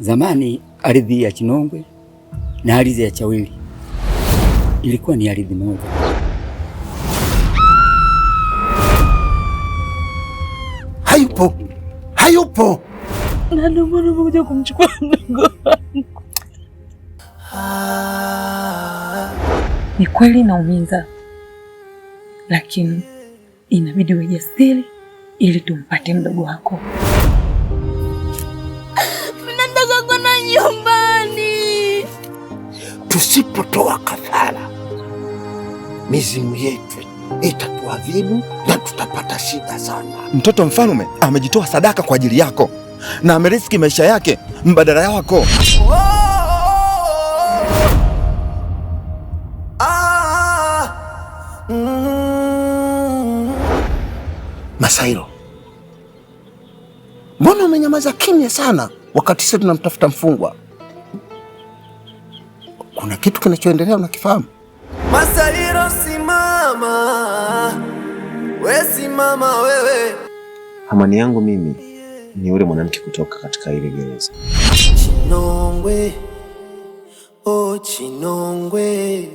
Zamani ardhi ya Chinongwe na ardhi ya Chawili ilikuwa ni ardhi moja. Hayupo, hayupo. Na ndio maana umekuja kumchukua mdogo wangu. Ni kweli naumiza, lakini inabidi uwe jasiri ili tumpate mdogo wako. Nataka kwenda nyumbani. Tusipotoa kafara, mizimu yetu itatuadhibu na tutapata shida sana. Mtoto mfalme amejitoa sadaka kwa ajili yako na ameriski maisha yake mbadala wako. Masairo, mbona umenyamaza kimya sana wakati sisi tunamtafuta mfungwa? Kuna kitu kinachoendelea unakifahamu? Masairo, simama we, simama wewe. Amani yangu mimi ni yule mwanamke kutoka katika ile gereza. Chinongwe, oh Chinongwe.